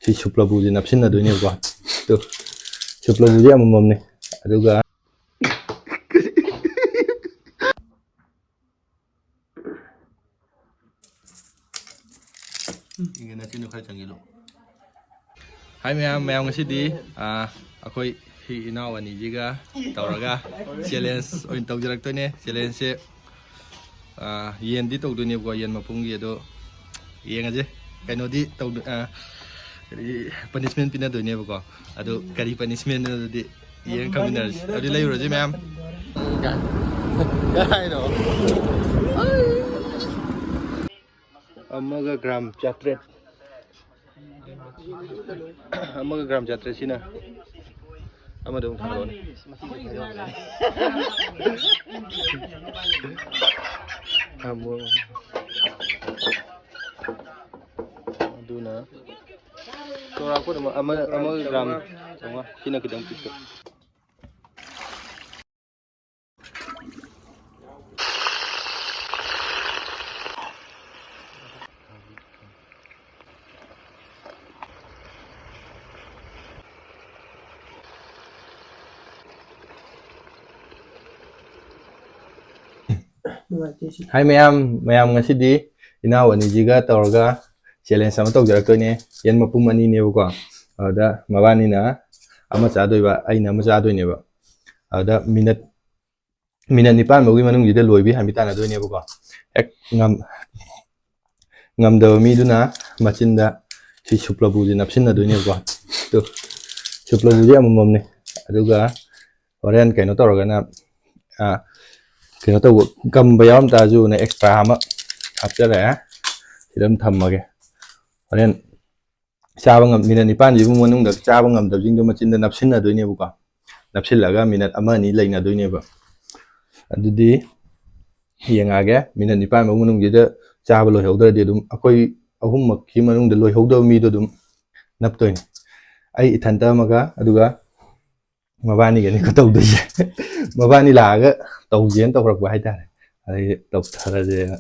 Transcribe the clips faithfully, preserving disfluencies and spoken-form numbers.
ꯁꯤ ꯁꯨꯞꯂꯕꯨꯁꯦ ꯅꯞꯁꯤꯟꯅꯗꯣꯏꯅꯦꯕꯀꯣ꯫ ꯇꯨ, ꯁꯨꯞꯂꯕꯨꯁꯦ ꯑꯃꯃꯝꯅꯦ꯫ ꯑꯗꯨꯒ ꯏꯪꯒꯦ, ꯅꯆꯤꯟꯗꯣ ꯈꯔ ꯆꯪꯁꯤꯜꯂꯨ꯫ ꯍꯥꯏ ꯃꯌꯥꯝ, ꯃꯌꯥꯝ ꯉꯁꯤꯗꯤ, ꯑꯥ, ꯑꯩꯈꯣꯏ ꯁꯤ ꯏꯅꯥꯎ ꯑꯅꯤꯁꯤꯒ ꯇꯧꯔꯒ ꯆꯦꯂꯦꯟꯖ ꯑꯣꯏꯅ ꯇꯧꯖꯔꯛꯇꯣꯏꯅꯦ꯫ ꯆꯦꯂꯦꯟꯖꯁꯦ, ꯑꯥ, ꯌꯦꯟꯗꯤ ꯇꯧꯗꯣꯏꯅꯦꯕꯀꯣ, ꯌꯦꯟ ꯃꯄꯨꯝꯒꯤ꯫ ꯑꯗꯣ ꯌꯦꯡꯉꯁꯦ꯫ ꯀꯩꯅꯣꯗꯤ ꯇꯧꯗ-, ꯑꯥ, ꯀꯔꯤ, ꯄꯅꯤꯁꯃꯦꯟ ꯄꯤꯅꯗꯣꯏꯅꯦꯕꯀꯣ꯫ ꯑꯗꯨ ꯀꯔꯤ ꯄꯅꯤꯁꯃꯦꯟꯅꯣ ꯑꯗꯨꯗꯤ ꯌꯦꯡ ꯈꯪꯃꯤꯟꯅꯔꯁꯤ꯫ ꯑꯗꯨꯗꯤ ꯂꯩꯔꯨꯔꯁꯤ ꯃꯌꯥꯝ꯫ ꯀꯌꯥ ꯍꯥꯏꯅꯣ? ꯑꯃꯒ ꯒ꯭ꯔꯥꯝ ꯆꯥꯇ꯭ꯔꯦꯠ꯫ ꯑꯃꯒ ꯒ꯭ꯔꯥꯝ ꯆꯥꯇ꯭ꯔꯦꯠ ꯁꯤꯅ꯫ ꯑꯃꯗ ꯑꯃꯨꯛ ꯊꯥꯡꯒꯠꯂꯛꯑꯣꯅꯦ꯫ ꯊꯝꯃꯣ꯫ ꯑꯗꯨꯅ ꯆꯥꯎꯔꯥꯛꯄꯗ ꯑꯃ, ꯑꯃꯒ ꯒ꯭ꯔꯥꯝ ꯆꯥꯝꯃꯉꯥ꯫ ꯁꯤꯅ ꯈꯤꯇꯪ ꯄꯤꯛꯄ꯫ ꯍꯥꯏ ꯃꯌꯥꯝ, ꯃꯌꯥꯝ ꯉꯁꯤꯗꯤ ꯏꯅꯥꯎ ꯑꯅꯤꯁꯤꯒ ꯇꯧꯔꯒ ꯆꯦꯂꯦꯟꯖ ꯑꯃ ꯇꯧꯖꯔꯛꯇꯣꯏꯅꯦ꯫ ꯌꯦꯟ ꯃꯄꯨꯝ ꯑꯅꯤꯅꯦꯕꯀꯣ꯫ ꯑꯗꯨꯗ ꯃꯕꯥꯅꯤꯅ ꯑꯃ ꯆꯥꯗꯣꯏꯕ, ꯑꯩꯅ ꯑꯃ ꯆꯥꯗꯣꯏꯅꯦꯕ꯫ ꯑꯗꯨꯗ ꯃꯤꯅꯠ, ꯃꯤꯅꯠ ꯅꯤꯄꯥꯟ ꯐꯥꯎꯒꯤ ꯃꯅꯨꯡꯁꯤꯗ ꯂꯣꯏꯕꯤ ꯍꯥꯏꯕꯤ ꯇꯥꯟꯅꯗꯣꯏꯅꯦꯕꯀꯣ꯫ ꯍꯦꯛ ꯉꯝ-, ꯉꯝꯗꯕ ꯃꯤꯗꯨꯅ ꯃꯆꯤꯟꯗ ꯁꯤ ꯁꯨꯞꯂꯕꯨꯁꯦ ꯅꯞꯁꯤꯟꯅꯗꯣꯏꯅꯦꯕꯀꯣ꯫ ꯇꯨ, ꯁꯨꯞꯂꯕꯨꯁꯦ ꯑꯃꯃꯝꯅꯦ꯫ ꯑꯗꯨꯒ ꯍꯣꯔꯦꯟ ꯀꯩꯅꯣ ꯇꯧꯔꯒꯅ, ꯑꯥ, ꯀꯩꯅꯣ ꯇꯧꯕ, ꯀꯝꯕ ꯌꯥꯎꯔꯝ ꯇꯥꯔꯁꯨꯅ ꯑꯦꯛꯁꯇ꯭ꯔꯥ ꯑꯃ ꯍꯥꯞꯆꯔꯛꯑꯦ꯫ ꯁꯤꯗ ꯑꯗꯨꯝ ꯊꯝꯃꯒꯦ꯫ ꯍꯣꯔꯦꯟ ꯆꯥꯕ ꯉꯝ-, ꯃꯤꯅꯠ ꯅꯤꯄꯥꯟꯁꯤꯒꯤ ꯃꯅꯨꯡꯗ ꯆꯥꯕ ꯉꯝꯗꯕꯁꯤꯡꯗꯣ ꯃꯆꯤꯟꯗ ꯅꯞꯁꯤꯟꯅꯗꯣꯏꯅꯦꯕꯀꯣ꯫ ꯅꯞꯁꯤꯜꯂꯒ ꯃꯤꯅꯠ ꯑꯃ ꯑꯅꯤ ꯂꯩꯅꯗꯣꯏꯅꯦꯕ꯫ ꯑꯗꯨꯗꯤ ꯌꯦꯡꯉꯛꯑꯒꯦ, ꯃꯤꯅꯠ ꯅꯤꯄꯥꯟ ꯐꯥꯎ ꯃꯅꯨꯡꯁꯤꯗ ꯆꯥꯕ ꯂꯣꯏꯍꯧꯗ꯭ꯔꯗꯤ ꯑꯗꯨꯝ ꯑꯩꯈꯣꯏ ꯑꯍꯨꯝꯃꯛꯀꯤ ꯃꯅꯨꯡꯗ ꯂꯣꯏꯍꯧꯗꯕ ꯃꯤꯗꯣ ꯑꯗꯨꯝ ꯅꯞꯇꯣꯏꯅꯦ꯫ ꯑꯩ ꯏꯊꯟꯇ ꯑꯃꯒ, ꯑꯗꯨꯒ ꯃꯕꯥꯅꯤꯒꯅꯤꯀꯣ ꯇꯧꯗꯣꯏꯁꯦ꯫ ꯃꯕꯥꯅꯤ ꯂꯥꯛꯑꯒ ꯇꯧꯁꯦꯅ ꯇꯧꯔꯛꯄ ꯍꯥꯏꯇꯥꯔꯦ꯫ ꯑꯗꯒꯤ ꯇꯧꯊꯔꯁꯦꯅ꯫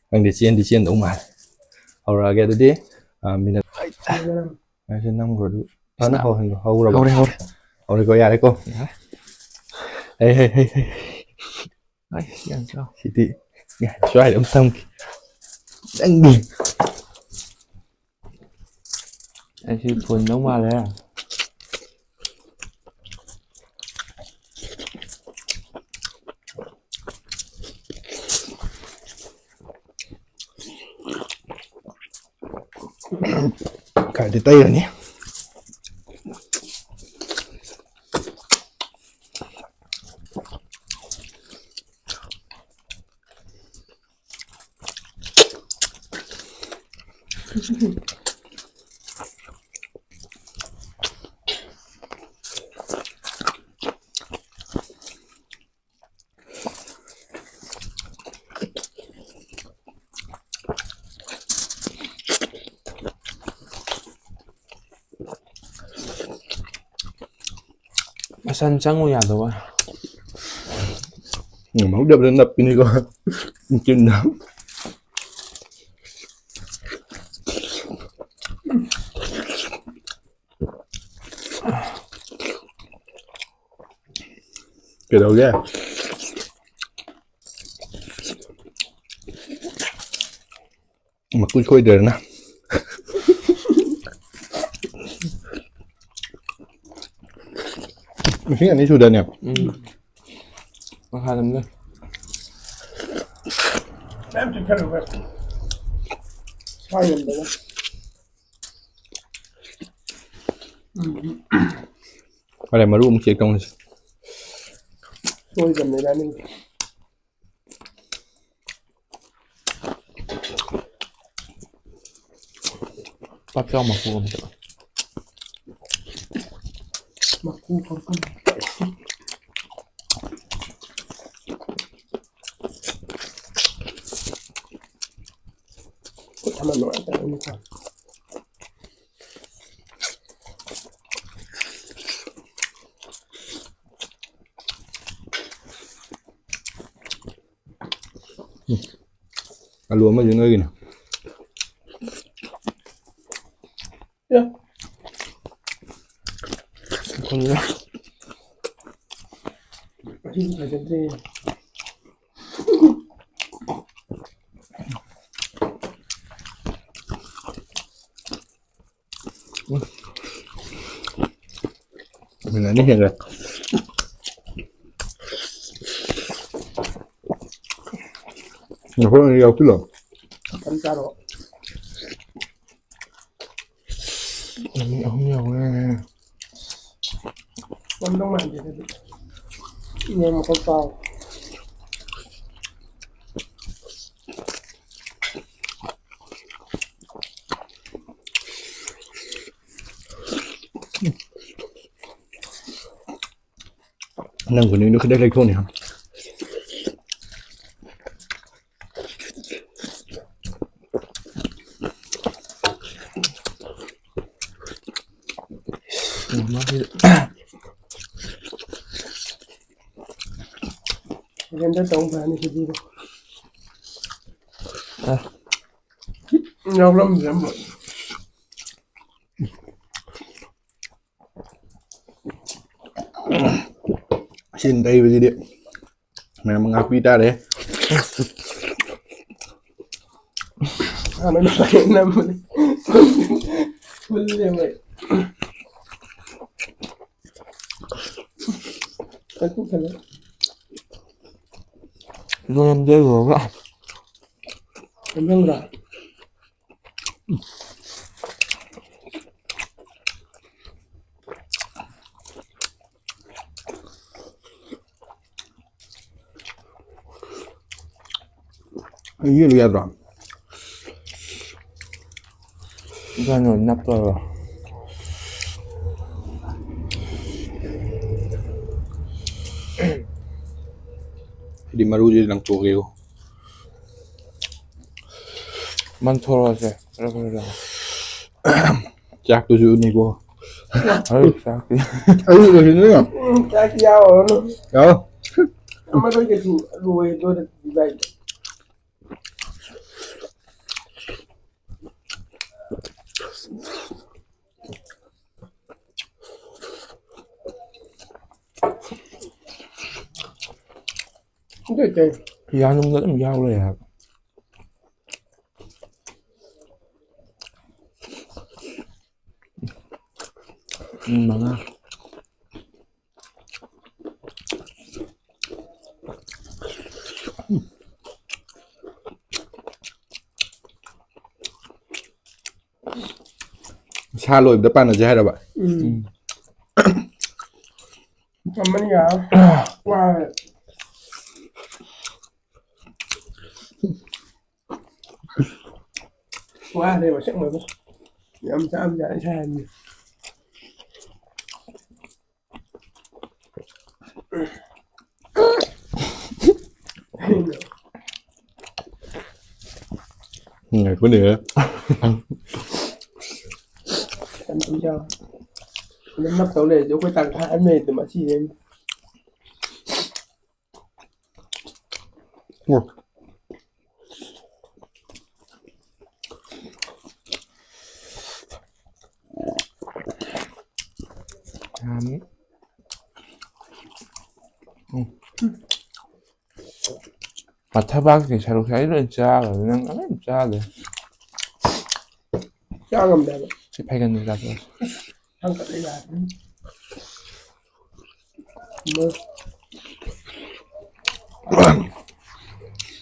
ꯈꯪꯗꯦ, ꯆꯦꯟꯗꯤ ꯆꯦꯟꯗꯧ ꯃꯥꯜꯂꯦ꯫ ꯍꯧꯔꯛꯑꯒꯦ ꯑꯗꯨꯗꯤ, ꯑ, ꯃꯤꯅꯠ, ꯉꯥꯏꯁꯦ ꯅꯝꯈ꯭ꯔꯣ ꯑꯗꯨ꯫ ꯐꯖꯅ ꯍꯧꯍꯟꯈ꯭ꯔꯣ꯫ ꯍꯧꯔꯕꯣ? ꯍꯧꯔꯦ, ꯍꯧꯔꯦ꯫ ꯍꯧꯔꯦꯀꯣ, ꯌꯥꯔꯦꯀꯣ? ꯌꯥꯔꯦ꯫ ꯍꯩ, ꯍꯩ, ꯍꯩ, ꯍꯩ꯫ ꯑꯩ ꯌꯥꯝ ꯆꯥꯎ꯫ ꯁꯤꯗꯤ ꯌꯥꯔꯦ, ꯁ꯭ꯋꯥꯏꯗ ꯑꯗꯨꯝ ꯊꯝꯒꯦ꯫ ꯅꯪꯗꯤ꯫ ꯑꯩꯁꯤ ꯐꯨꯟꯗꯧ ꯃꯥꯜꯂꯦ꯫ ꯈꯔꯗꯤ ꯇꯩꯔꯅꯤ꯫ ꯃꯁꯟ ꯆꯪꯉꯨ ꯌꯥꯗꯕ꯫ ꯎꯝ, ꯍꯧꯗꯕꯗ ꯅꯞꯄꯤꯅꯤꯀꯣ꯫ ꯆꯤꯟꯗ꯫ ꯀꯩꯗꯧꯒꯦ? ꯃꯀꯨ ꯁꯣꯏꯗ꯭ꯔꯦꯗꯅ꯫ ꯂꯤꯁꯤꯡ ꯑꯅꯤ ꯁꯨꯗꯅꯦ꯫ ꯎꯝ꯫ ꯃꯈꯥ ꯑꯗꯨꯝ ꯂꯩ꯫ ꯃꯌꯥꯝ ꯆꯤꯛꯊꯔꯒ꯫ ꯁꯥ ꯌꯣꯟꯕꯒ꯫ ꯎꯝ꯫ ꯐꯔꯦ, ꯃꯔꯨ ꯑꯃꯨꯛ ꯆꯦꯛ ꯇꯧꯅꯁꯤ꯫ ꯁꯣꯏꯗꯕꯅꯦ ꯏꯕꯥꯅꯤꯒꯤ꯫ ꯄꯥꯛ ꯆꯥꯎ ꯃꯀꯨ ꯑꯝꯇ꯫ ꯃꯀꯨ ꯈꯣꯛꯀꯅꯨ꯫ ꯈꯨꯠ ꯑꯃ ꯅꯨꯡꯉꯥꯏꯇꯕꯅꯤꯀꯣ꯫ ꯑꯂꯨ ꯑꯃꯁꯨ ꯅꯣꯏꯒꯤꯅ꯫ ꯑꯁꯤꯗꯤ ꯐꯖꯗ꯭ꯔꯦ꯫ ꯃꯤꯅꯠ ꯑꯅꯤ ꯍꯦꯜꯂꯦ꯫ ꯅꯈꯣꯏ ꯑꯅꯤ ꯌꯥꯎꯁꯤꯜꯂꯣ꯫ ꯈꯤꯇꯪ ꯆꯥꯔꯣ꯫ ꯑꯅꯤ ꯑꯍꯨꯝ ꯌꯥꯎꯔꯦ꯫ ꯉꯝꯗꯧ ꯃꯥꯟꯗꯦ ꯑꯗꯨꯗꯤ꯫ ꯌꯦꯡꯉꯣ ꯈꯔ ꯆꯥꯎ꯫ ꯅꯪ ꯈꯨꯅꯤꯡꯗꯣ ꯈꯤꯇꯪ ꯂꯩꯊꯣꯛꯅꯤ ꯍꯥ꯫ ꯁꯤꯗ ꯇꯧ ꯐꯅꯤ ꯁꯤꯗꯤ꯫ ꯑ꯫ ꯌꯥꯎꯔꯝꯗ꯭ꯔꯦ ꯑꯃꯨꯛ꯫ ꯁꯤꯅ ꯇꯩꯕꯁꯤꯗꯤ ꯃꯌꯥꯝ ꯉꯥꯛꯄꯤ ꯇꯥꯔꯦ꯫ ꯍꯥꯟꯅ ꯅꯝꯕꯅꯦ꯫ ꯐꯨꯜꯂꯦ ꯃꯣꯏ꯫ ꯀꯠꯊꯣꯛꯈ꯭ꯔꯦ꯫ ꯂꯣꯏꯔꯝꯗꯦ ꯂꯣꯏꯔꯒ꯫ ꯅꯝꯖꯟꯕ꯭ꯔꯥ? ꯌꯦꯠꯂꯨ ꯌꯥꯗ꯭ꯔꯣ? ꯏꯕꯥꯅꯤ ꯑꯣꯏꯅ ꯅꯞꯇꯣꯏꯔꯣ? ꯁꯤꯗꯤ ꯃꯔꯨꯁꯤ ꯂꯪꯊꯣꯛꯑꯒꯦꯀꯣ꯫ ꯃꯟꯊꯣꯔꯛꯑꯁꯦ꯫ ꯈꯔ ꯈꯔ ꯈꯔ꯫ ꯆꯥꯛꯇꯨꯁꯨꯅꯤꯀꯣ꯫ ꯑꯩ ꯆꯥꯛꯇꯤ꯫ ꯑꯩ ꯂꯣꯏꯁꯤꯟꯗꯣꯏꯅꯣ꯫ ꯎꯝ, ꯆꯥꯛꯇꯤ ꯌꯥꯎꯔꯨꯔꯅꯨ꯫ ꯌꯥꯎ꯫ ꯑꯃꯗꯣ ꯀꯩꯁꯨ ꯂꯣꯏꯗꯣꯔꯦ ꯏꯕꯥꯏꯗꯣ꯫ ꯌꯥꯅꯨꯡꯗ ꯑꯗꯨꯝ ꯌꯥꯎ ꯂꯩ ꯍꯥꯏꯕ꯫ ꯎꯝ, ꯃꯉꯥ꯫ ꯁꯥ ꯂꯣꯏꯕꯗ ꯄꯥꯟꯅꯁꯦ ꯍꯥꯏꯔꯕ? ꯎꯝ꯫ ꯎꯝ꯫ ꯉꯝꯃꯅꯤ ꯌꯥꯔ꯫ ꯋꯥꯔꯦ꯫ ꯋꯥꯔꯦꯕ ꯑꯁꯦꯡꯕꯩ꯫ ꯌꯥꯝ ꯆꯥꯕ ꯌꯥꯔꯦ ꯁꯥ ꯍꯥꯏꯕꯅꯤ꯫ ꯉꯥꯏꯈꯣꯅꯦ꯫ ꯅꯞ ꯇꯧ ꯂꯩꯔꯗꯤ ꯑꯩꯈꯣꯏ ꯇꯪꯈꯥꯏ ꯑꯃ ꯂꯩꯔꯗꯤ ꯃꯁꯤꯗꯩ꯫ ꯌꯥꯝꯃꯤ꯫ ꯎꯝ꯫ ꯃꯊꯕꯥꯛꯀꯤ ꯁꯔꯨꯛꯁꯦ ꯑꯩ ꯂꯣꯏ ꯆꯥꯈ꯭ꯔꯕꯅꯤ, ꯅꯪ ꯑꯃꯠ ꯆꯥꯗꯦ꯫ ꯆꯥ ꯉꯝꯗꯦ ꯍꯥꯏꯕ꯫ ꯁꯤ ꯐꯩꯒꯟꯗ ꯆꯥꯊꯣꯛꯑꯁꯤ꯫ ꯊꯥꯡꯒꯠꯂꯦ ꯌꯥꯗ꯭ꯔꯦ꯫ ꯃ-,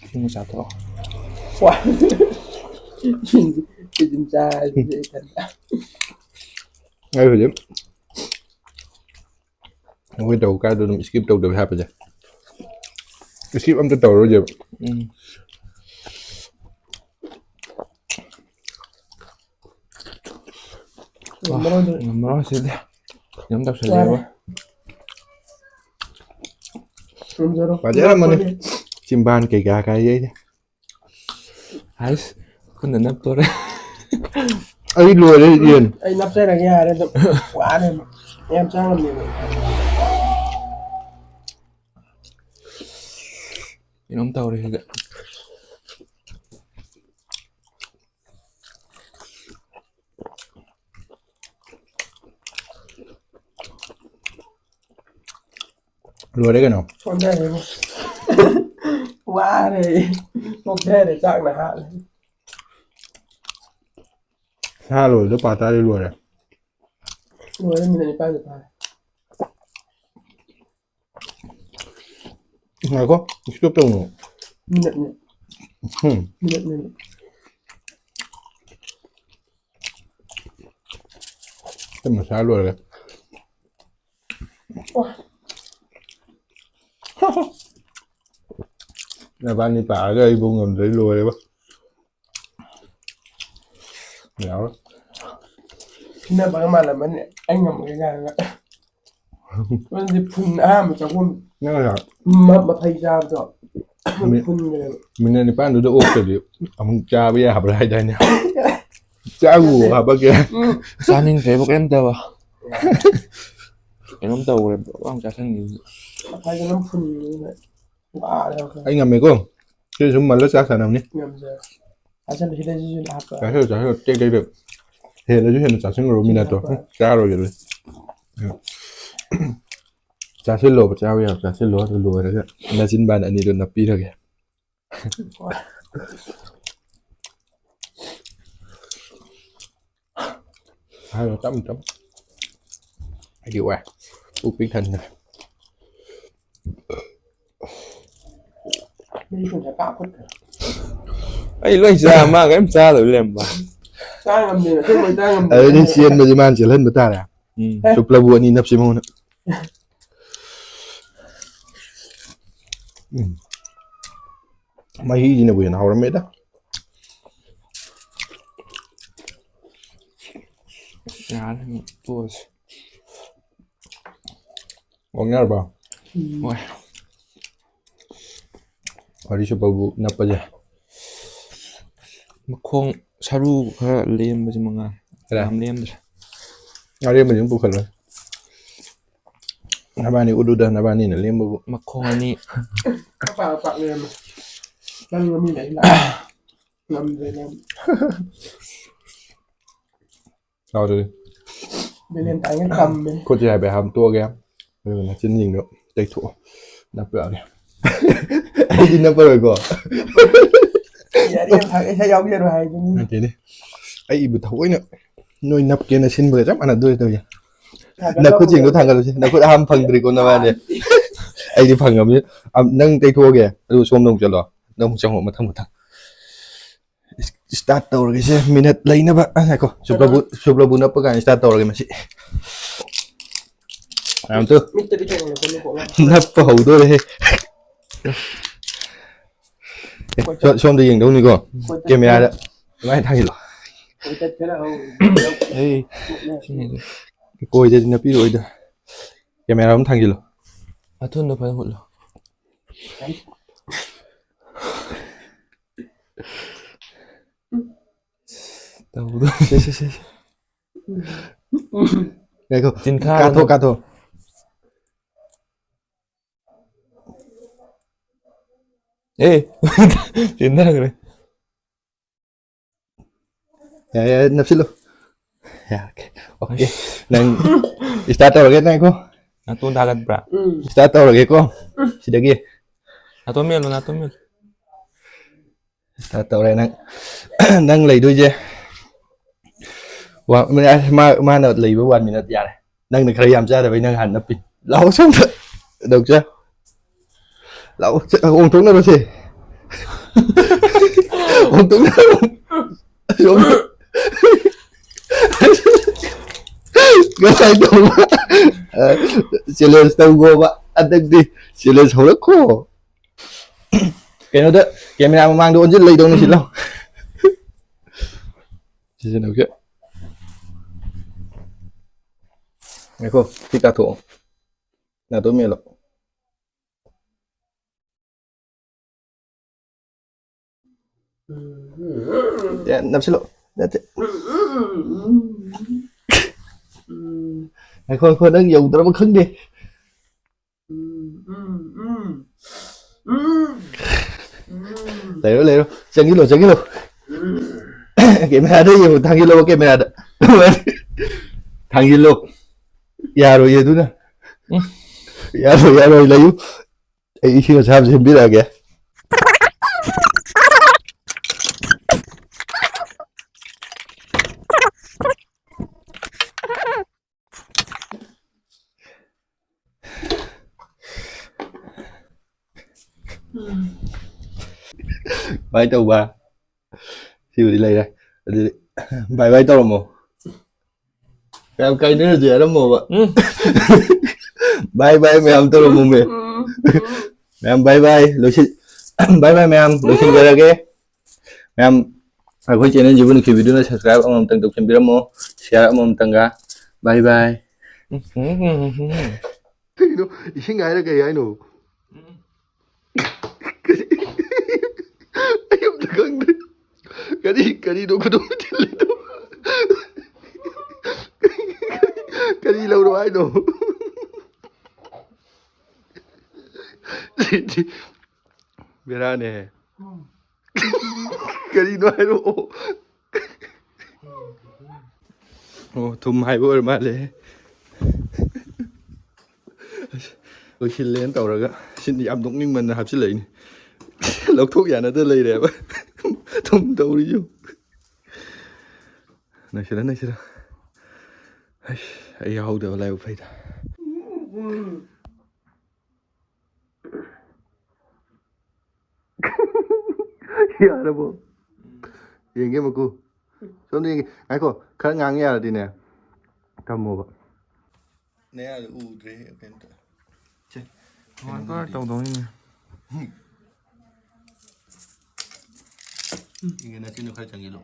ꯁꯤꯃ ꯆꯥꯊꯣꯛꯑꯣ꯫ ꯋꯥ꯫ ꯁꯤꯗꯤ ꯆꯥꯔꯗꯤ ꯏꯊꯟꯇ꯫ ꯑꯩ ꯍꯧꯖꯤꯛ ꯑꯩꯈꯣꯏ ꯇꯧ ꯀꯥꯏꯗ ꯑꯗꯨꯝ skip ꯇꯧꯗꯕ ꯍꯥꯏꯕꯁꯦ꯫ Skip ꯑꯝꯇ ꯇꯧꯔꯔꯣꯏꯁꯦꯕ꯫ ꯎꯝ꯫ ꯉꯝꯃꯔꯣꯏ ꯑꯗꯨ꯫ ꯉꯝꯃꯔꯣꯏ ꯁꯤꯗꯤ꯫ ꯀꯩꯅꯣꯝ ꯇꯧꯁꯜꯂꯛꯑꯦꯕꯣ꯫ ꯋꯥꯔꯦ꯫ ꯉꯝꯖꯔꯣ꯫ ꯐꯖꯔꯝꯃꯅꯤ꯫ ꯆꯤꯝꯕꯥꯟ ꯀꯩꯀꯥ ꯀꯥꯏ ꯑꯩꯁꯦ꯫ ꯍꯥꯏꯁ, ꯈꯨꯠꯅ ꯅꯞꯇꯣꯔꯦ꯫ ꯑꯩ ꯂꯣꯏꯔꯦ ꯌꯦꯟ꯫ ꯑꯩ ꯅꯞꯆꯔꯒꯦ ꯌꯥꯔꯦ ꯑꯗꯨꯝ꯫ ꯋꯥꯔꯦ꯫ ꯌꯥꯝ ꯆꯥ ꯉꯝꯗꯦꯕ꯫ ꯀꯩꯅꯣꯝ ꯇꯧꯔꯦ ꯁꯤꯗ꯫ ꯂꯣꯏꯔꯦ ꯀꯩꯅꯣ꯫ ꯁꯣꯟꯊꯔꯦꯕꯣ꯫ ꯋꯥꯔꯦ꯫ ꯆꯣꯛꯊꯔꯦ, ꯆꯥꯛꯅ ꯍꯥꯠꯂꯦ꯫ ꯁꯥ ꯂꯣꯏꯕꯗ ꯄꯥ ꯇꯔꯥꯗꯤ ꯂꯣꯏꯔꯦ꯫ ꯂꯣꯏꯔꯦ, ꯃꯤꯅꯠ ꯅꯤꯄꯥꯟꯗ ꯐꯥꯔꯦ꯫ ꯉꯥꯏꯈꯣ, stop ꯇꯧꯅꯣ꯫ ꯃꯤꯅꯠꯅꯦ꯫ ꯎꯝ꯫ ꯃꯤꯅꯠꯅꯦ꯫ ꯇꯞꯅ ꯆꯥ ꯂꯣꯏꯔꯒ꯫ ꯑꯣ꯫ ꯅꯕꯥꯅꯤ ꯄꯥꯔꯒ ꯑꯩꯕꯨ ꯉꯝꯗ꯭ꯔꯗꯤ ꯂꯣꯏꯔꯦꯕ꯫ ꯌꯥꯔꯣꯏ꯫ ꯐꯨꯅꯕꯒ ꯃꯥꯜꯂꯝꯃꯅꯤ, ꯑꯩ ꯉꯝꯃꯒꯦ ꯀꯥꯏꯅꯒ꯫ ꯅꯪꯗꯤ ꯐꯨꯟ ꯑꯍꯥꯟꯕ ꯆꯥꯛꯈꯨꯝ ꯅꯪ ꯉꯁꯥꯏ ꯃ-, ꯃꯐꯩ ꯆꯥꯕꯗꯣ ꯃꯤ-, ꯐꯨꯟꯒ꯭ꯔꯦꯕ꯫ ꯃꯤꯅꯠ ꯅꯤꯄꯥꯟꯗꯨꯗ ꯑꯣꯛꯇꯗꯤ ꯑꯃꯨꯛ ꯆꯥꯕ ꯌꯥꯕ꯭ꯔꯥ ꯍꯥꯏꯗꯥꯏꯅꯦ? ꯆꯥꯛ ꯍꯥꯞꯄꯛꯀꯦ꯫ ꯎꯝ꯫ ꯆꯥꯅꯤꯡꯗ꯭ꯔꯦꯕ ꯀꯩꯝꯇꯕ꯫ ꯀꯩꯅꯣꯝ ꯇꯧꯈ꯭ꯔꯦ, ꯄꯨꯔꯥ ꯆꯥꯁꯤꯟꯈꯤꯕꯗ꯫ ꯃꯐꯩꯗꯣ ꯑꯗꯨꯝ ꯐꯨꯟꯒ꯭ꯔꯦꯕ꯫ ꯋꯥꯔꯦ ꯑꯩꯈꯣꯏ꯫ ꯑꯩ ꯉꯝꯃꯦꯀꯣ꯫ ꯁꯤ ꯁꯨꯝ ꯃꯜꯂ ꯆꯥꯛ ꯆꯥꯅꯕꯅꯤ꯫ ꯉꯝꯖꯔꯦ꯫ ꯆꯥꯁꯤꯜꯂꯨ, ꯁꯤꯗꯩꯁꯤꯁꯨ ꯍꯥꯞꯄ꯫ ꯆꯥꯁꯤꯜꯂꯨ, ꯆꯥꯁꯤꯜꯂꯨ, ꯇꯦꯛ, ꯇꯦꯛ, ꯇꯦꯛ꯫ ꯍꯦꯜꯂꯁꯨ ꯍꯦꯟꯅ ꯆꯥꯁꯤꯟꯈ꯭ꯔꯣ, ꯃꯤꯅꯠꯇꯣ꯫ ꯍꯥꯞꯄ꯫ ꯎꯝ, ꯆꯥꯔꯣꯏꯒꯦ ꯑꯗꯨꯗꯤ꯫ ꯎꯝ꯫ ꯆꯥꯁꯤꯜꯂꯣꯕ, ꯆꯥꯕ ꯌꯥꯕ ꯆꯥꯁꯤꯜꯂꯣ, ꯑꯗꯨ ꯂꯣꯏꯔꯒ ꯅꯆꯤꯟꯕꯥꯟ ꯑꯅꯤꯗꯣ ꯅꯞꯄꯤꯔꯒꯦ꯫ ꯍꯥꯏꯔꯣ, ꯇꯞꯅ, ꯇꯞꯅ꯫ ꯑꯩꯗꯤ ꯋꯥꯏ꯫ ꯄꯨꯛ ꯄꯤꯛ ꯊꯟꯈ꯭ꯔꯦ꯫ ꯃꯤ ꯁꯨꯝ ꯆꯠꯄ ꯈꯣꯠꯄ꯫ ꯑꯩ ꯂꯣꯏ ꯆꯥ, ꯃꯥ ꯀꯔꯤꯝ ꯆꯥꯗꯕ ꯂꯩꯔꯝꯕ꯫ ꯆꯥ ꯉꯝꯗꯦ, ꯑꯁꯦꯡꯕꯩ ꯆꯥ ꯉꯝꯗꯦ꯫ ꯑꯗꯨꯗꯤ ꯆꯦꯟꯕꯗꯤ ꯃꯥꯅ ꯆꯦꯜꯍꯟꯕ ꯇꯥꯔꯦ꯫ ꯎꯝ꯫ ꯆꯨꯞꯂꯕꯨ ꯑꯅꯤ ꯅꯞꯁꯤ ꯃꯉꯣꯟꯗ꯫ ꯎꯝ꯫ ꯃꯍꯤꯁꯤꯅꯕꯨ ꯍꯦꯟꯅ ꯍꯥꯎꯔꯝꯃꯦꯗ꯫ ꯌꯥꯔꯦ, ꯇꯣꯛꯑꯁꯤ꯫ ꯑꯣꯛ ꯌꯥꯔꯕ? ꯎꯝ꯫ ꯍꯣꯏ꯫ ꯋꯥꯔꯤ ꯁꯨꯕꯕꯨ ꯅꯞꯄꯁꯦ꯫ ꯃꯈꯣꯡ ꯁꯔꯨ ꯈꯔ ꯂꯦꯝꯕꯁꯤ ꯃꯉꯥꯏ꯫ ꯈꯔ? ꯌꯥꯝ ꯂꯦꯝꯗ꯭ꯔꯦ꯫ ꯑꯔꯦꯝꯕꯁꯤ ꯑꯗꯨꯝ ꯄꯨꯈꯠꯂꯣ꯫ ꯅꯕꯥꯅꯤ ꯎꯠꯂꯨꯗ, ꯅꯕꯥꯅꯤꯅ ꯂꯦꯝꯕꯕꯨ꯫ ꯃꯈꯣꯡ ꯑꯅꯤ꯫ ꯑꯄꯥꯛ ꯑꯄꯥꯛ ꯂꯩꯔꯝꯃꯦ꯫ ꯅꯪ ꯃꯃꯤꯡ ꯂꯩ ꯂꯥꯛ-, ꯉꯝꯗ꯭ꯔꯦ ꯅꯪ꯫ ꯂꯥꯎ ꯑꯗꯨꯗꯤ꯫ ꯚꯦꯂꯦꯟꯇꯥꯏꯟꯒ ꯀꯝꯃꯦ꯫ ꯈꯨꯠꯁꯦ ꯍꯥꯏꯐꯦꯠ ꯍꯥꯝꯇꯣꯛꯑꯒꯦ꯫ ꯑꯗꯨꯒ ꯅꯆꯤꯟꯁꯤꯡꯗꯣ ꯇꯩꯊꯣꯛꯑꯣ꯫ ꯅꯞꯄ ꯌꯥꯅꯤ꯫ ꯑꯩꯗꯤ ꯅꯞꯄꯔꯣꯏꯀꯣ꯫ ꯌꯥꯔꯦ, ꯌꯥꯝ ꯊꯥꯒꯠ-, ꯏꯁꯩ ꯌꯥꯎꯕꯤꯔꯣ ꯍꯥꯏꯗꯨꯅꯤ꯫ ꯅꯠꯇꯦꯅꯦ꯫ ꯑꯩꯕꯨ ꯊꯑꯣꯏꯅ ꯅꯣꯏ ꯅꯞꯀꯦꯅ ꯁꯤꯟꯕꯒ ꯆꯞ ꯃꯥꯟꯅꯗꯣꯔꯦ ꯇꯧꯔꯤꯁꯦ꯫ ꯊꯥꯡꯒꯠꯂꯣ꯫ ꯅꯈꯨꯠꯁꯤꯡꯗꯣ ꯊꯥꯡꯒꯠꯂꯨꯁꯦ꯫ ꯅꯈꯨꯠ ꯑꯍꯥꯟꯕ ꯐꯪꯗ꯭ꯔꯤꯀꯣ ꯅꯕꯥꯅꯤ꯫ ꯑꯩꯗꯤ ꯐꯪꯉꯕꯅꯤ꯫ ꯑꯝ, ꯅꯪ ꯇꯩꯊꯣꯛꯑꯒꯦ꯫ ꯑꯗꯨꯒ ꯁꯣꯝꯗ ꯑꯃꯨꯛ ꯆꯠꯂꯣ꯫ ꯅꯪ ꯑꯃꯨꯛ ꯆꯪꯉꯣ ꯃꯊꯪ ꯃꯊꯪ꯫ ꯏꯁ-, start ꯇꯧꯔꯒꯦꯁꯦ꯫ ꯃꯤꯅꯠ ꯂꯩꯅꯕ꯫ ꯑ, ꯉꯥꯏꯈꯣ꯫ ꯁꯨꯞꯂꯕꯨ, ꯁꯨꯞꯂꯕꯨ ꯅꯞꯄ ꯀꯥꯟꯗ start ꯇꯧꯔꯒꯦ ꯃꯁꯤ꯫ ꯃꯌꯥꯝ ꯇꯨ꯫ ꯃꯤꯠꯇ ꯄꯤꯊꯣꯛꯑꯣ, ꯅꯈꯣꯡ ꯅꯈꯣꯡ꯫ ꯅꯞꯄ ꯍꯧꯗꯣꯔꯦꯍꯦ꯫ ꯑꯦ, ꯁꯣ-, ꯁꯣꯝꯗ ꯌꯦꯡꯗꯧꯅꯤꯀꯣ꯫ ꯀꯦꯃꯦꯔꯥꯗ꯫ ꯑꯗꯨꯃꯥꯏꯅ ꯊꯥꯡꯖꯤꯜꯂꯣ꯫ ꯀꯣꯏꯆꯠ ꯈꯔ ꯍꯧ-, ꯑꯩ ꯁꯤꯅꯤꯗ꯫ ꯀꯣꯏꯗꯗꯤ ꯅꯞꯄꯤꯔꯣꯏꯗ꯫ ꯀꯦꯃꯦꯔꯥ ꯑꯃ ꯊꯥꯡꯖꯤꯜꯂꯣ꯫ ꯃꯊꯨꯟꯗꯣ ꯐꯖꯅ ꯍꯨꯠꯂꯣ꯫ ꯇꯧꯗꯣ꯫ ꯁꯦ, ꯁꯦ, ꯁꯦ, ꯁꯦ꯫ ꯉꯥꯏꯈꯣ꯫ ꯆꯤꯟꯊꯥꯔꯣ ꯀꯥꯊꯣꯛ, ꯅꯪ꯫ ꯀꯥꯊꯣꯛ꯫ ꯑꯦ, ꯆꯤꯟꯊꯈ꯭ꯔꯦ꯫ ꯌꯥꯔꯦ, ꯌꯥꯔꯦ, ꯅꯞꯁꯤꯜꯂꯨ꯫ ꯌꯥꯔꯦ, okay꯫ ꯅꯪ start ꯇꯧꯔꯒꯦ, ꯉꯥꯏꯈꯣ꯫ ꯅꯥꯇꯣꯟ ꯊꯥꯒꯠꯄ꯭ꯔꯥ? ꯎꯝ꯫ Start ꯇꯧꯔꯒꯦꯀꯣ, ꯁꯤꯗꯒꯤ꯫ ꯅꯥꯇꯣꯟ ꯃꯦꯜꯂꯣ, ꯅꯥꯇꯣꯟ ꯃꯦꯜꯂꯣ꯫ Start ꯇꯧꯔꯦ ꯅꯪ꯫ ꯅꯪ ꯂꯩꯗꯣꯏꯁꯦ꯫ ꯋꯥ-, ꯃꯥ-, ꯃꯥꯅ ꯂꯩꯕ one minute ꯌꯥꯔꯦ꯫ ꯅꯪꯅ ꯈꯔ ꯌꯥꯝ ꯆꯥꯗꯕꯩ ꯅꯪ ꯍꯥꯟꯅ ꯅꯞꯄꯤ꯫ ꯂꯥꯛꯑꯣ ꯁꯣꯝꯗ꯫ ꯗꯣꯛꯇꯔ꯫ ꯂꯥꯛꯑꯣ, ꯁꯦ, ꯑꯣꯟꯊꯣꯛꯅꯔꯣꯁꯦ꯫ ꯑꯣꯟꯊꯣꯛꯅꯔꯣ꯫ ꯁꯣꯝꯗ꯫ ꯉꯁꯥꯏ ꯇꯧꯕ꯫ ꯑ, challenge ꯇꯧꯈꯣꯕ꯫ ꯍꯟꯗꯛꯇꯤ challenge ꯍꯧꯔꯛꯈꯣ꯫ ꯀꯩꯅꯣꯗ, ꯀꯦꯃꯦꯔꯥ ꯃꯃꯥꯡꯗ ꯑꯣꯟꯁꯤꯜ ꯂꯩꯗꯧꯅꯤ ꯁꯤ ꯂꯥꯎ꯫ ꯁꯤꯖꯤꯟꯅꯧꯁꯦ꯫ ꯉꯥꯏꯈꯣ, ꯁꯤ ꯀꯥꯊꯣꯛꯑꯣ꯫ ꯅꯥꯇꯣꯟ ꯃꯦꯜꯂꯣ꯫ ꯑꯦ, ꯅꯞꯁꯤꯜꯂꯣ꯫ ꯅꯠꯇꯦ꯫ ꯉꯥꯏꯈꯣ, ꯉꯥꯏꯈꯣ, ꯅꯪ ꯌꯧꯗ꯭ꯔꯕ ꯈꯪꯗꯦ꯫ ꯂꯩꯔꯣ, ꯂꯩꯔꯣ꯫ ꯆꯪꯁꯤꯜꯂꯣ, ꯆꯪꯁꯤꯜꯂꯣ꯫ ꯀꯦꯃꯦꯔꯥꯗ ꯌꯦꯡꯉꯣ, ꯊꯥꯡꯖꯤꯜꯂꯣ, ꯀꯦꯃꯦꯔꯥꯗ꯫ ꯊꯥꯡꯖꯤꯜꯂꯣ꯫ ꯌꯥꯔꯣꯏꯌꯦ ꯑꯗꯨꯅ꯫ ꯎꯝ꯫ ꯌꯥꯔꯣꯏ, ꯌꯥꯔꯣꯏ, ꯂꯩꯌꯨ꯫ ꯑꯩ ꯏꯁꯤꯡ ꯑꯁꯥꯕ ꯁꯦꯝꯕꯤꯔꯛꯑꯒꯦ꯫ ꯕꯥꯏ ꯇꯧꯕ꯫ ꯁꯤꯕꯨꯗꯤ ꯂꯩꯔꯦ꯫ ꯑꯗꯨꯗꯤ ꯕꯥꯏ ꯕꯥꯏ ꯇꯧꯔꯝꯃꯣ꯫ ꯌꯥꯝ ꯀꯥꯏꯅꯔꯁꯦ ꯍꯥꯏꯔꯝꯃꯣꯕ꯫ ꯎꯝ꯫ ꯕꯥꯏ ꯕꯥꯏ ꯃꯌꯥꯝ ꯇꯧꯔꯝꯃꯣꯃꯦ꯫ ꯃꯌꯥꯝ ꯕꯥꯏ ꯕꯥꯏ꯫ ꯂꯣꯏꯁꯤꯜ ꯕꯥꯏ ꯕꯥꯏ ꯃꯌꯥꯝ, ꯂꯣꯏꯁꯤꯟꯖꯔꯒꯦ꯫ ꯃꯌꯥꯝ ꯑꯩꯈꯣꯏ ꯆꯦꯅꯦꯜꯁꯤꯕꯨ ꯅꯨꯡꯁꯤꯕꯤꯗꯨꯅ subscribe ꯑꯃꯃꯝꯇꯪ ꯇꯧꯁꯤꯟꯕꯤꯔꯝꯃꯣ, share ꯑꯃꯃꯝꯇꯪꯒ꯫ ꯕꯥꯏ ꯕꯥꯏ꯫ ꯎꯝ, ꯎꯝ, ꯎꯝ, ꯎꯝ꯫ ꯀꯩꯅꯣ? ꯏꯁꯤꯡ ꯍꯥꯏꯔ ꯀꯩ ꯍꯥꯏꯅꯣ? ꯑꯩ ꯑꯝꯇ ꯈꯪꯗ꯭ꯔꯦ꯫ ꯀꯔꯤ, ꯀꯔꯤꯅꯣ ꯈꯨꯗꯣꯡ ꯊꯤꯜꯂꯤꯗꯣ? ꯀꯔꯤ ꯂꯧꯔꯣ ꯍꯥꯏꯅꯣ? ꯁꯤꯗꯤ ꯕꯦꯔꯥꯅꯦꯍꯦ꯫ ꯀꯔꯤꯅꯣ ꯍꯥꯏꯔꯛꯑꯣ꯫ ꯑꯣ, ꯊꯨꯝ ꯍꯥꯏꯕ ꯑꯣꯏꯔ ꯃꯥꯜꯂꯦ꯫ ꯑꯁ, ꯂꯣꯏꯁꯤꯜꯂꯦꯅ ꯇꯧꯔꯒ ꯁꯤꯗꯤ ꯌꯥꯝ ꯅꯣꯛꯅꯤꯡꯃꯟꯅ ꯍꯥꯞꯆꯤꯜꯂꯛꯏꯅꯤ꯫ ꯂꯧꯊꯣꯛ ꯌꯥꯅꯗ ꯂꯩꯔꯦꯕ꯫ ꯊꯨꯝ ꯇꯧꯔꯤꯁꯨ꯫ ꯅꯩꯁꯤꯜꯂꯣ, ꯅꯩꯁꯤꯜꯂꯣ꯫ ꯑꯩꯁ, ꯑꯩ ꯌꯥꯎꯍꯧꯗꯕ ꯂꯥꯏꯕꯛ ꯐꯩꯗ꯫ ꯌꯥꯔꯕꯣ? ꯌꯦꯡꯒꯦ ꯃꯀꯨ꯫ ꯁꯣꯝꯗ ꯌꯦꯡꯒꯦ꯫ ꯉꯥꯏꯈꯣ, ꯈꯔ ꯉꯥꯡ ꯌꯥꯔꯗꯤꯅꯦ꯫ ꯊꯝꯃꯣꯕ꯫ ꯅꯌꯥꯗꯣ ꯎꯗ꯭ꯔꯦ ꯀꯩꯝꯇ꯫ ꯁꯦ꯫ ꯀꯃꯥꯏꯅ ꯇꯧꯔ ꯇꯧꯗꯧꯅꯤꯅꯦ? ꯏꯪꯒꯦ, ꯅꯆꯤꯟꯗꯣ ꯈꯔ ꯆꯪꯁꯤꯜꯂꯣ꯫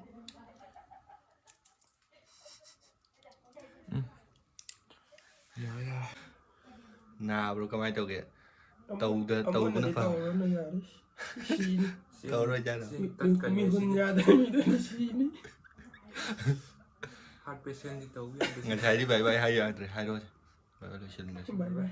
ꯌꯥꯔꯦ, ꯌꯥꯔꯦ꯫ ꯅꯥꯕ꯭ꯔꯣ? ꯀꯃꯥꯏꯅ ꯇꯧꯒꯦ? ꯇꯧꯗ-, ꯑꯃꯨꯛ ꯇꯧꯕꯅ ꯑꯃꯗꯤ ꯐꯕ꯫ ꯇꯧꯔꯅꯨ ꯌꯥꯔꯦ꯫ ꯁꯤꯅꯤ꯫ ꯇꯧꯔꯣꯏ ꯍꯥꯏꯔꯣ? ꯃꯤ-, ꯃꯤꯍꯨꯟ ꯌꯥꯗꯕ ꯃꯤꯗꯨꯅ ꯁꯤꯅꯤ꯫ ꯍꯥꯔꯠ ꯄꯦꯁꯦꯟꯗꯤ ꯇꯧꯕ ꯌꯥꯗꯦ꯫ ꯉꯁꯥꯏꯗꯤ ꯕꯥꯏ ꯕꯥꯏ ꯍꯥꯏ ꯌꯥꯗ꯭ꯔꯦ, ꯍꯥꯏꯔꯣꯁꯦ꯫ ꯕꯥꯏ ꯕꯥꯏ ꯂꯣꯏꯁꯤꯜꯂꯁꯤ꯫ ꯕꯥꯏ ꯕꯥꯏ꯫